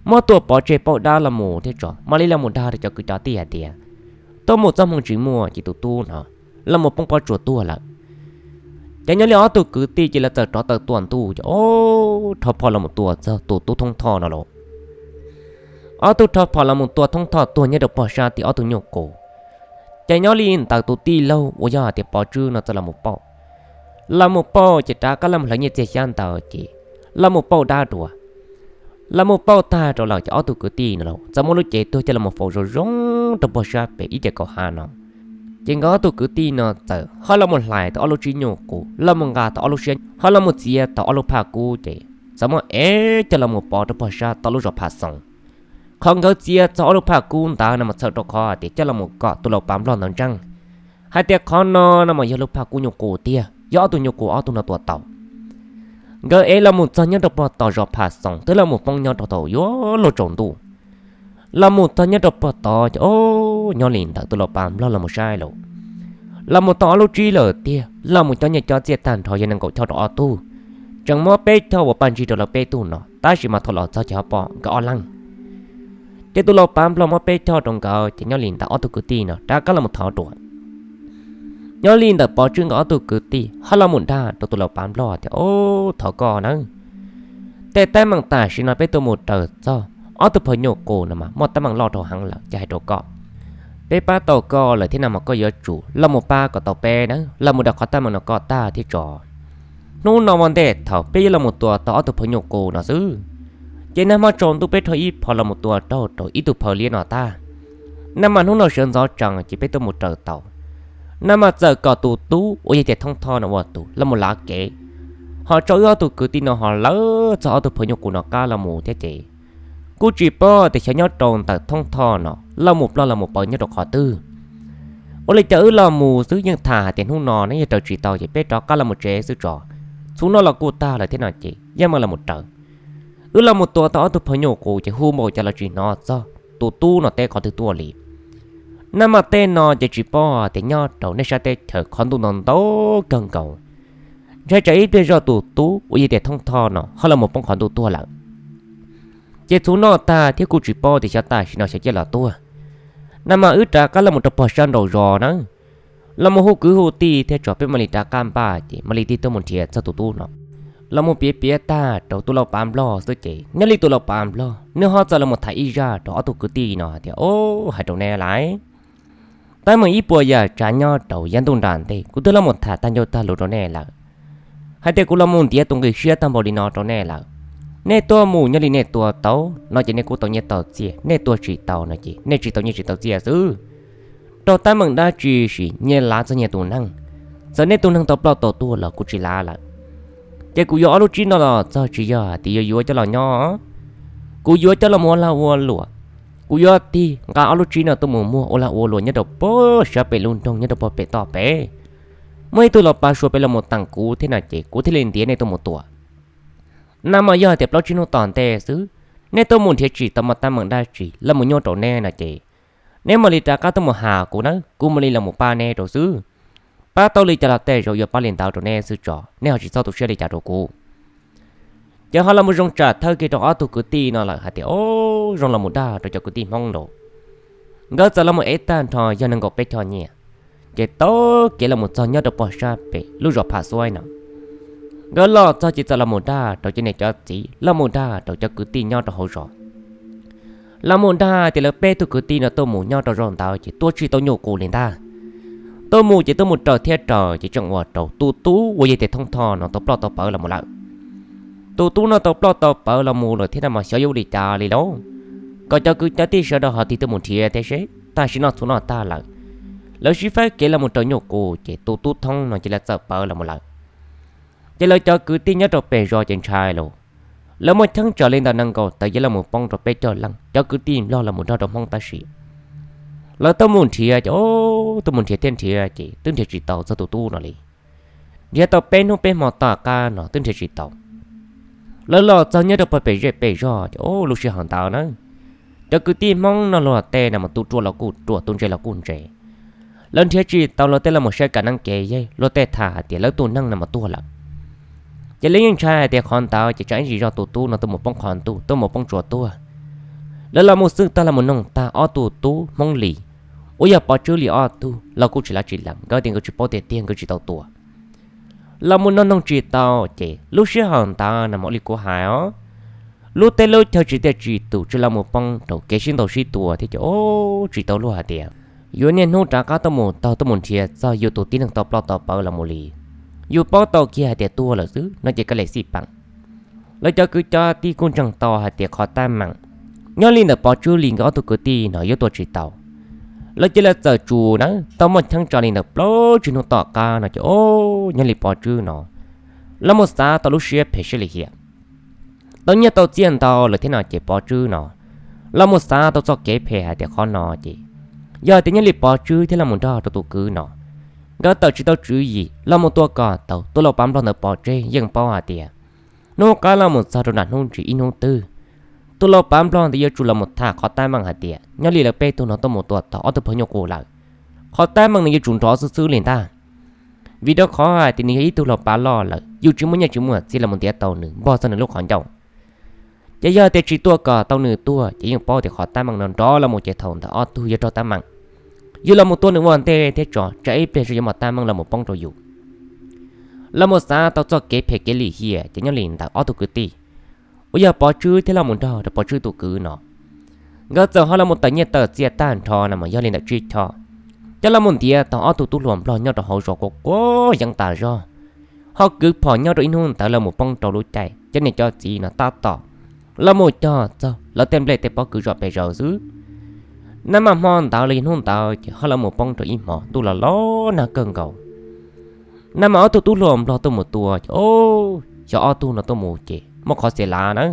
Muab tua pov tseg pauj dab los mus thiab tso mam li los mus dag rau cov kwv cov tij hais tias tuaj mus txoj hmoo tsis muaj ces tus tub no los mus poob pob tsuas tuag lawm. Ces nyob li ob tug kwv tij ces lawv txawm rov taw tua ntuj ces ob rho phom los mus tua txog tus tub Thoob Thoj no lauj. Ob tug rho phom los mus tua Thoob Thoj tuag nyob rau pog sab tim ob tug nyuj qus. Ces nyob li ntawd tus tij laug uas yog hais tias Pov Tswb no txawm los mus pauj. Los mus pauj ces rov qab los mus hlawv nyiaj txiag xyab ntawd ces los mus pauj dab dua. Los mus pauj tag rau lawm ces ob tug kwv tij no los txawm muab lub cev tuag coj los mus faus zoo zoo rau pog sab pem ib ce kaum hav no. Ces nkawd ob tug kwv tij no txawm ho los mus hlais tau ob lub tsib nyuj qus, los mus nqa tau ob lub siab, ho los mus txiav tau ob lub phaj kub ces txawm muab ev coj los mus pov rau pog sab tom lub zos Pham Xoom. Qhov nkawd txiav txog ob lub phaj kub ntawd no mas txhawm rau qhov hais tias coj los mus kom tus laus Pav Nplog ntawd ntseeg hais tias qhov no no mas yog lub phaj kub nyuj qus tiag, yog ob tug nyuj qus ob tug no tua tau. Nkawd ev los mus txog nyob rau pog tom zos Pham Xoom twb los mus poob nyob rau thaum yuav luag tsaus ntuj. Los mus txog nyob rau pog tod ces ob, nyob li ntawd tus laus Pav Nplog los mus saib lawm, los mus tau ob lub tsib lawm tiag, los mus cob nyiaj cob txiaj tag nrho yog nees nkaum choj rau ob tug. Tseem muab peb choj uas paj ntsig rau lawv peb tug no, tab sis mas thaum los txog ces ho pom nkawd ob leeg. Ces tus laus Pav Nplog muab peb choj rau nkawd ces nyob li ntawd ob tug kwv tij no rov qab los mus thov dua. Nyob li ntawd Pov Tswb nkawd ob tug kwv tij ho los mus dag rau tus laus Pav Nplog tias, Ob, thov koj nawb, tej teeb meem tam sim no peb tuaj mus raws txog ob tug phom nyuj qus no mas muaj teeb meem loj dhau heev lawm ces hais rau koj, peb pab tau koj lawm thiab no mas koj yuav tsum los mus pab kom tau peb nawb, los mus rau qhov teeb meem no kom tag thiab tso. Hnub no ua ntej thaum peb yuav los mus tua tau ob tug phom nyuj qus no xwb, ces nag hmo tsaus ntuj peb rho ib phom los mus tua raug rau ib tug phaw liab no tag. Nag mas hnub no sawv ntxov tsees ces peb tuaj mus raws tau. Nag mas txawm kom tus tub uas yog tias Thoob Thoj no ua tus los mus lav kev, ho tso wb ob tug kwv tij no ho lawv txog ob tug phom nyuj qus no qab los mus thiab ces kuj tsis paub tias xyov nyob rau ntawm Thoob Thoj no los mus ploj los mus pawv nyob rau qhov twg. Ua li cas wb los mus xwb yeej tham hais tias hnub no neb yog raws tsis tau ces peb rov qab los mus tsev xwb tso. Txhuv no los kuj tag lawm thiab no ces yeej meem los mus raws. Wb los mus tua tau ob tug phom nyuj qus ces hu npaum cas los tsis hnov txog tus tub no teb qhov twg tuaj li. Nag mas tej no ces tsis paub tias nyob rau nej sab teb chaws qhov ntuj ntau ntau kawg nkaus, ntshai tsam ib pliag zog tus tub uas yog tias Thoob Thoj no ho los mus poob qhov ntuj tuag lawm. Ces txhuv no tag thiab kuj tsis paub tias xyov tam sim no xyov cia los tuag. Nag mas wb rov qab los mus rau pog sab nraum zos na, los mus hu kwv hu tij thiab tso peb mam li rov qab npaj ces mam li tig tuaj mus nrhiav txog tus tub no. Los mus piav piav tag rau tus laus Pav Nplog xwb ces nyob li tus laus Pav Nplog nws ho txawm los mus tham ib zaj rau ob tug kwv tij no tias, Ob, hais rau neb lais, teeb meem ib puas yam tsav nyob rau yav ntuj nram ntej kuv twb los mus tham tag ncauj tag lus rau nej lawm, hais tias kuv los mus ntiav tus nqi siab tag npaum li no rau nej lawm. Nej tuaj mus nyob li nej tua tau no ces nej kuj tau nyiaj tau txiaj, nej tua tsis tau no ces nej tsis tau nyiaj tsis tau txiaj xwb. Raug teeb meem dab tsi sim nyias lav txog nyias tus neeg, txawm nej tus neeg tau ploj tau tuag los kuv tsis lav lawm. Ces kuv yuav ob lub tsib no los txog tsis yog hais tias yuav yuav coj los nyob, kuv yuav coj los mus ua lag ua luam, Kuv yuav tig nqa ob lub tsib no tuaj mus muag ua lag ua luam nyob rau puag sab pem lub nroog nyob rau puag pem toj pem. Muaj ib tug los pav suav pem los mus teem kuv thiab no ces kuv thiaj li ntiav nej tuaj mus tua. Nag mas yog tias plaub tsib hnub tom ntej xwb, nej tuaj mus nrhiav tsis tau mov tab meem dab tsi los mus nyuaj rau nej no ces, neb mam li rov qab tuaj mus has kuv na, kuv mam li los mus pab neb rau xwb. Pab tau li cas los tej zaum yuav pab li ntawd rau neb xwb tso, nej ho tsis txhob tu siab li cas rau kuv. Ces ho los mus zoo tsam thawj kiag rau ob tug kwv tij no lawm hais tias, o, zoo los mus dag rau cov kwv tij Hmoob los. Nkawd txawm los mus ev tag nrho yog nees nkaum peb choj nyiaj, ces taug kev los mus txog nyob rau puag sab pem lub zos Pham Xuaib no. Nkawd los txog ces txawm los mus dag rau cov niam cov txiv, los mus dag rau cov kwv tij nyob rau hauv zos. Los mus dag tias lawv peb tug kwv tij no tuaj mus nyob rau zos ntawd ces tua tsis tau nyuj qus li ntag. Tuaj mus ces tuaj mus raws thiab raws ces tseem ua rau tus tub uas yog tias Thoob Thoj no tau ploj tau pawv los mus lawm. Tus tub no tau ploj tau pawv los mus lawm thiab no mas xyov yuav ua li cas li lauj. Kom cov kwv cov tij sawv daws ho tig tuaj mus nrhiav thiab seb tam sim no txhua noj tag lawm. Lawv sib faib kev los mus raws nyuj qus ces tus tub Thoob no ces lawv txawm pawv los mus lawm. Ces lawv cov kwv tij nyob rau pem zos ces ntshai lauj. Lawv muaj cheeb tsam li ntawm nees nkaum tawm yog los mus poob rau peb caug leej cov kwv tij Nplog los mus nrog rau Hmoob tab sis lawv tuaj mus nrhiav ces, o, tuaj mus nrhiav thiab nrhiav ces twb nrhiav tsis tau txog tus tub no li. Nrhiav tau peb hnub peb hmo tom qab no twb nrhiav tsis tau. Lawv los txog nyob rau puag pem zej pem zog ces, o, lub sij hawm ntawd na, cov kwv tij Hmoob no luag tej no mas tu ruam los kuj ruam, tu ntse los kuj ntse. Lawv nrhiav tsis tau luag tej los mus saib kam neeb kev yeg, luag tej tham hais tias lawv tus neeg no mas tuag lawm. Ces lawv yeej ntshai hais tias qhov ntawd ces tsam ib ntsis zog tus tub no tuaj mus poob qhov ntuj, tuaj mus poob tsua tuag. Lawv los mus xwj tag los mus noog tag ob tug tub Hmoob Lis uas yog Pov Tswb li ob tug los kuj tsis lav tsis lees, nkawd tias nkawd tsis paub tiag tiag, nkawd tsis tau tua. Los mus noog noog tsis tau ces lub sij hawm ntawd no mas ua li kuv hais os, lub teb lub chaw tsis tiaj tsis tus tsuas los mus poob rau kev sib ntaus sib tua thiab ces, o, tsis tau luag hais tias yuav niaj hnub rov qab tuaj mus taug tuaj mus nrhiav txog yus tus tib neeg tau ploj tau pawv los mus li. Yus paub tau kiag hais tias tuag lawm xwb no ces kav liam xij peem. Lawv cov kwv cov tij kuj ntseeg tau hais tias qhov teeb meem nyob li ntawm Pov Tswb li nkawd ob tug kwv tij no yuav tua tsis tau. Lawv cia li txawm tsum na, tau muaj cheeb tsam li ntawm plaub tsib hnub tom qab no ces, o, nyob li Pov Tswb no los mus xav tau lub siab phem siab lim hiam, tau nyiaj tau txiaj ntau lawm thiab no ces Pov Tswb no los mus xav tau txoj kev phem hais tias qhov no ces yog tias nyob li Pov Tswb thiab los mus nrog rau tus kwv no, nkawd tawm tsis tau tswv yim los mus tua kom tau tus lau pav Nplog ntawd pov tseg. Yeej paub hais tias hnub qab los mus txog rau nram hnub ntsis ib hnub twg, tus lau pav Nplog ntawd yuav tsum los mus tham qhov teeb meem hais tias nyob li lawv peb tug no tuaj mus tua tau ob tug pog nyuj qus lawm, qhov teeb meem nws yuav tsum nrov xwb xwb li ntag. Vim rau qhov hais tias nws yog ib tug lau pav loj lawm, yus tsis muaj nyiaj tsis muaj txiaj los mus ntiav tau nws npog txog nws lub qhov ncauj. Ces yog tias tsis tuaj kom tau nws tuag ces yeej paub tias qhov teeb meem no nrov los mus ces thaum ntawd ob tug yuav raug teeb meem. Yus los mus tua nws ua ntej thiab tso tsam ib pliag yuav muaj teeb meem los mus poob rau yus. Los mus xav tau txoj kev phem kev lim hiam ces nyob li ntawd ob tug kwv tij uas yog Pov Tswb thiab los mus nrog rau Pov Tswb tus kwv no, nkawd txawm ho los mus tawm nyiaj tawm txiaj tag nrho no mas yog li ntawm tsib choj, coj los mus ntiav tau ob tug tub hluas Nplog nyob rau hauv zos kuj quav yeeb tas zog, ho kwv phom nyob rau ib hnub ntawd los mus poob rau lub caij cov niam cov txiv no tab tom los mus cog txog lawv tej nplej tej pob kws zom pes zaws xwb. Nag mas hmo ntawd los yog hnub ntawd ces ho los mus poob rau ib hmos ntuj los los nag kawg nkaus. Nag mas ob tug tub hluas Nplog tuaj mus tua ces, o, xyov ob tug no tuaj mus ces muaj qhov xiam lav na.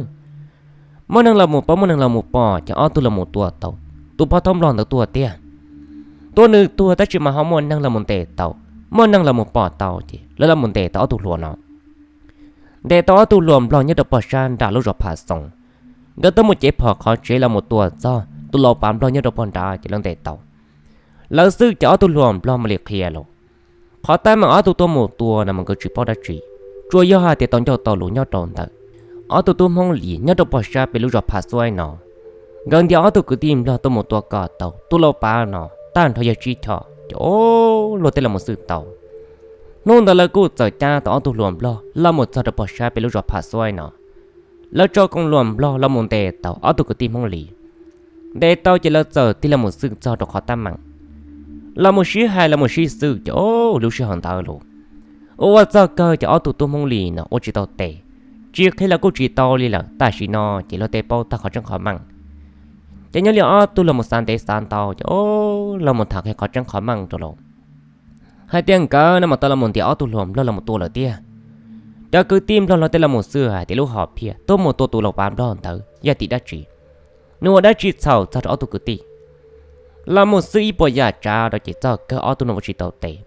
Muaj neeg los mus pom, muaj neeg los mus pom ces ob tug los mus tua tau tus pog thaub Nplog ntawd tuag tiag. Tua nws tuag tab sis mas ho muaj neeg los mus ntes tau, muaj neeg los mus pom tau ces lawv los mus ntes tau ob tug hluas no. Ntes tau ob tug hluas Nplog nyob rau pog sab nram lub zos Pham Xoos, nkawd tuaj mus cev phom qhov tsev los mus tua txog tus lau pav Nplog nyob rau pog nrad ces lawv ntes tau. Lawv xwb ces ob tug hluas Nplog mam li qhia los. Qhov teeb meem ob tug tuaj mus tua no mas nkawd tsis paub dab tsi, tsuas yog hais tias tau ncauj tau lus nyob rau ntawm ob tug tub Hmoob Lis nyob rau pog sab pem lub zos Pham Xuaib no. Nkawd ntiav ob tug kwv tij Nplog tuaj mus tua kom tau tus lau pav no tag nrho yog tsib choj ces, o, luag tej los mus xwj tau. Hnub ntawd lawv kuj txawm cab tau ob tug hluas Nplog los mus txog rau pog sab pem lub zos Pham Xuaib no. Lawv tso koos hluas Nplog los mus ntes tau ob tug kwv tij Hmoob Lis. Ntes tau ces lawv txawm tig los mus xwj txog rau qhov teeb meem, los mus sib hais los mus sib xwj ces, o, lub sij hawm ntawd los ua ua txog kawg ces ob tug tub Hmoob Lis no ua tsis tau tes, tsis qhia los kuj tsis tau li lawm. Tam sim no ces luag tej paub tag qhov tseeb qhov meej. Ces nyob li ob tug los mus xav ntev xav ntau ces, o, los mus tham qhia qhov tseeb qhov meej rau lawv hais tias nkawd no mas tau los mus ntiav ob tug hluas Nplog los mus tua lawm tiag. Cov kwv tij Nplog luag tej los mus xwj hais tias lub hom phiaj tuaj mus tua tus lau pav Nplog ntawd yog tim dab tsi. nws ua dab tsi txhaum txog rau ob tug kwv tij. Los mus xwb ib puas yam tsav rau ces txog kawg ob tug no ua tsis tau tes.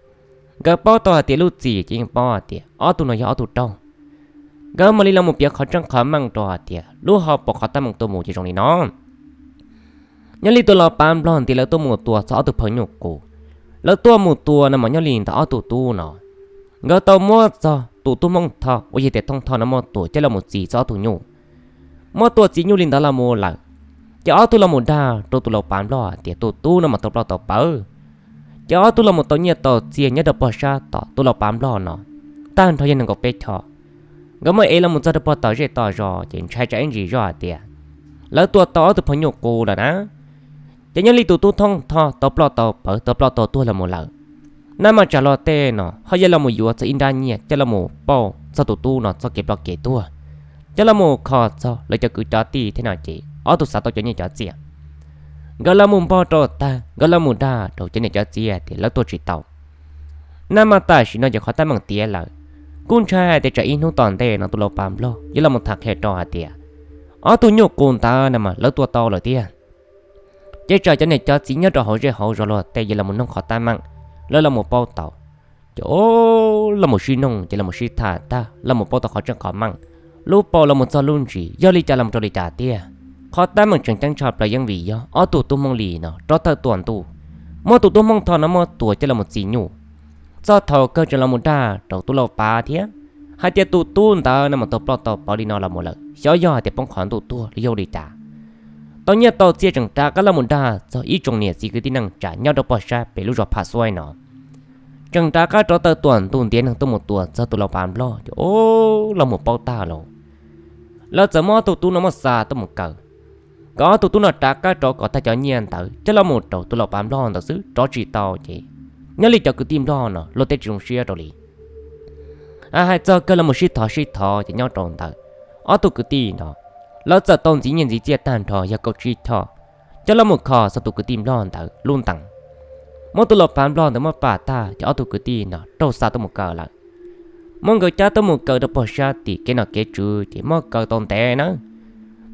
Nkawd paub tau hais tias lub txim ces yeej paub hais tias ob tug no yog ob tug raug. Nkawd mam li los mus piav qhov tseeb qhov meej rau hais tias lub hauv paus qhov teeb meem tuaj mus ces zoo li no. Nyob li tus laus pav nplog ntiav lawv tuaj mus tua txog ob tug phaj nyuj qus. Lawv tuaj mus tua no mas nyob li ntawd ob tug tub no, nkawd tau muab txog tus tub Hmoob Thoj uas yog tias Thoob Thoj no muab tua coj los mus txi txog ob tug nyuj. Muab tua txi nyuj li ntawd los mus lawm, ces ob tug los mus dag rau tus laus pav nplog tias tus tub no mas tau ploj tau pawv. Ces ob tug los mus tau nyiaj tau txiaj nyob rau pog sab tom tus laus pav nplog no tag nrho yog nees nkaum peb choj. Nkawd muab ev los mus txog rau pog tom zej tom zos ces ntshai tsam ib ntsis zoj hais tias lawv tua tau ob tug phaj nyuj qus lawm na. Ces nyob li tus tub Thoob Thoj tau ploj tau pawv tau ploj tau tuag los mus lawm, nab mas tsam luag tej no ho yuav los mus yuav txog ib nrab nyiaj coj los mus pauj txog tus tub no txoj kev ploj kev tuag, coj los mus kho txog lawv cov kwv cov tij thiab no ces ob tug xav tau cov nyiaj cov txiaj. Nkawd los mus npog rau tag nkawd los mus dag rau cov niam cov txiv tias lawv tua tsis tau. Nab mas tam sim no ces qhov teeb meem tiav lawm, kuj ntshai hais tias tsam ib hnub tom ntej no tus laus pav nplog yuav los mus tham qhia rau hais tias ob tug nyuj qus ntawd no mas lawv tua tau lawm tiag. Ces tsam cov niam cov txiv nyob rau hauv zej hauv zos luag tej yuav los mus noog qhov teeb meem, lawv los mus paub tau. Ces o, los mus sib noog ces los mus sib tham tag los mus paub tau qhov tseeb qhov meej, lub paus los mus txog lub ntsis yog li cas los mus rau li cas tiag. Qhov teeb meem tseem ceeb tshaj plaws yeej vim yog ob tug tub Hmoob Lis no rov tawm tuam ntuj, muab tus tub Hmoob Thoj no muab tua coj los mus txi nyuj. Txog thaum kawg tseem los mus dag rau tus laus pav thiab hais tias tus tub ntawd no mas tau ploj tau pawv li no los mus lawm, xyov yog hais tias poob qhov ntuj tuag los yog li cas. Tau nyiaj tau txiaj tseem rov qab los mus dag txog ib tsoom niam txiv kwv tij neej tsa nyob rau pog sab pem lub zos Phaj Xuaib no. Tseem rov qab rov tawm tuam ntuj ntiav neeg tuaj mus tua txog tus laus pav nplog ces o, los mus paub tag lauj. Lawv txawm muab ob tug tub no muab xa tuaj mus kaw, kom ob tug tub no rov qab rov kom tag cov nyiaj ntawd coj los mus rau tus laus pav nplog ntawd xwb rov tsis tau ces nyob li cov kwv tij nplog no luag tej tsis zoo siab rau li. Hais txog kawg los mus sib thov sib thov ces nyob rau ntawd ob tug kwv tij no lawv txawm tau ntxiv nyiaj ntxiv txiaj tag nrho yog kaum tsib choj coj los mus kho txog tus kwv tij nplog ntawd lub ntees. Muab tus laus pav nplog ntawd muab pam tag ces ob tug kwv tij no raug xa tuaj mus kaw lawm. Muab nkawd cab tuaj mus kaw rau pog sab tim kev nom kev tswv ces muab kaw tau ntev nawb.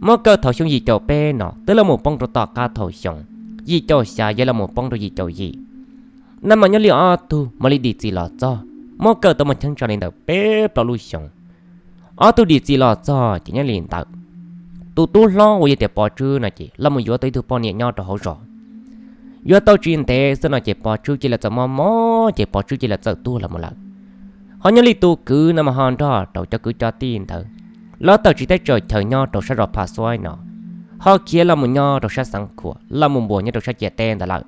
Muab kaw thaum xyoo yim caum peb no twb los mus poob rau tom qab thaum xyoo yim caum xya yuav los mus poob rau yim caum yim. Nab mas nyob li ob tug mam li dim txim los txog, muab kaw tau muaj cheeb tsam li ntawm peb plaub lub xyoos. Ob tug dim txim los txog ces nyob li ntawd tus tub hlob uas yog tias Pov Tswb no ces los mus yuav tau ib tug poj niam nyob rau hauv zos. Yuav tau tsis ntev xwb no ces Pov Tswb cia li txawm mob mob ces Pov Tswb cia li txawm tuag los mus lawm. Ho nyob li tus kwv no mas ho nrog rau cov kwv cov tij ntawd los tawm tsiv teb tsaws chaw nyob rau sab zos Phaj Xuaib no, ho khiav los mus nyob rau sab Xeev Khuam los mus npuas nyob rau sab ciam teb ntawd lawm.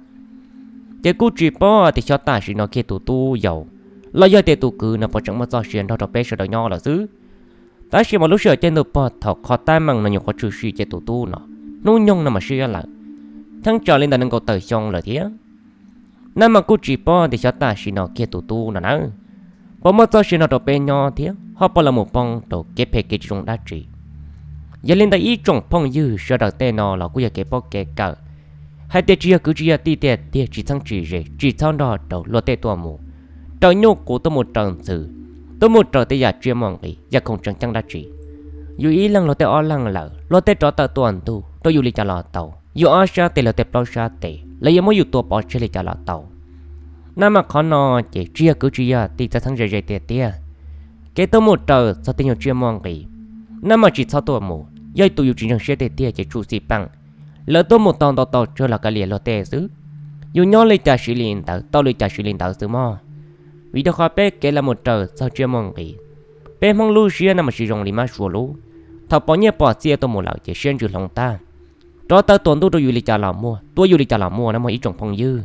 Ces kuj tsis paub tias xyov tam sim no kiag tus tub yau los yog tias tus kwv no puas tseem muaj txoj sia nrog rau peb sawv daws nyob lawm xwb. Tab sis mas lub sij hawm caij ntuj pog thaum qhov teeb meem no nyuam qhuav tshwm sim ces tus tub no hnub nyoog no mas siab lawm, cheeb tsam li ntawm nees nkaum tawm xyoo lawm thiab. Nab mas kuj tsis paub tias xyov tam sim no kiag tus tub no na puas muaj txoj sia nrog rau peb nyob thiab ho puas los mus poob rau kev phem kev tsis zoo dab tsi. Yog li ntawd ib tsoom phooj ywg sawv daws tej no los kuj yog kev paub kev kawm hais tias tsis yog kwv tsis yog tij tiag tiag tsis txheeb tsis ze tsis txhob nrog rau luag tej tuaj mus raws nyuj qus tuaj mus raws ntxhw, tuaj mus raws tej yam tsiaj muaj nqis yam khoom tseem ceeb dab tsi. Yus ib leeg luag tej ob leeg lawm luag tej rov tawm tuaj ntug rau yus li cas los tau, yus ob sab tes luag tej plaub sab tes los yuav muab yus tua pov tseg li cas los tau. Nab mas qhov no ces tsis yog kwv tsis yog tij txhob txheeb ze ze tiag tiag. Kev tuaj mus raws txog tej nyuag tsiaj muaj nqis, nab mas tsis txhob tuaj mus, yog tus yus tsis ntseeg siab tiag tiag ces tsum txim peem. Lawv tuaj mus tau ntau tau tsawg los kav liam luag tej xwb. Yus nyob li cas siv li ntawd, tau li cas siv li ntawd xwb mog. Vim rau qhov peb kev los mus raws txog tsiaj muaj nqis, peb Hmoob lub siab no mas tsis zoo li mab sua lub. Thaum pom nyiaj pom txiaj tuaj mus lawm ces siab ntsws hloov tag, rov tawm tuam ntuj rau yus li cas los muaj, tuaj yus li cas los muaj na mog ib tsoom phooj ywg.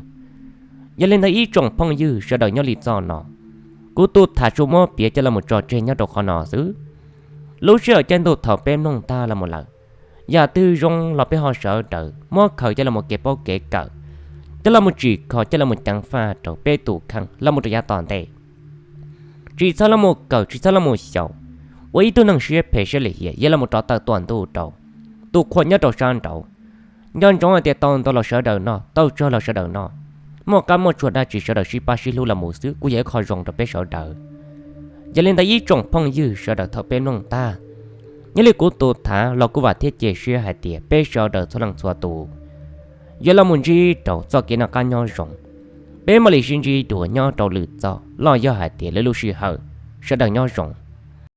Yog li ntawd ib tsoom phooj ywg sawv daws nyob li txoj no, kuv tus tham tsuas muab piav coj los mus tso tseg nyob rau qhov no xwb. Lub sij hawm caij ntuj thaum peb mloog tag los mus lawm, yam twg zoo los peb ho sawv daws muab khaws coj los mus kev paub kev kawm, coj los mus tsim kho coj los mus ceev faj rau peb tus kheej los mus rau yav tom ntej. Tsis txhob los mus kawm tsis txhob los mus xyaum, ua ib tug neeg siab phem siab lim hiam yuav los mus rov tawm tuam ntuj rau tus qhua nyob rau sab nraud. Nco ntsoov hais tias tau ntau los sawv daws noj, tau tsawg los sawv daws noj, muaj qab muaj tshuaj dab tsi sawv daws sib pab sib hlub los mus xwb kuj yog ib qho zoo rau peb sawv daws. Yog li ntawd ib tsoom phooj ywg sawv daws thaum peb mloog tag, Nyob li kuv tus thav los kuv vam thiab cia siab hais tias peb sawv daws txhua leej txhua tus yuav los mus ntsib rau txoj kev noj qab nyob zoo. Peb mam li sib ntsib dua nyob rau lwm txoj los yog hais tias lwm lub sij hawm. Sawv daws nyob zoo.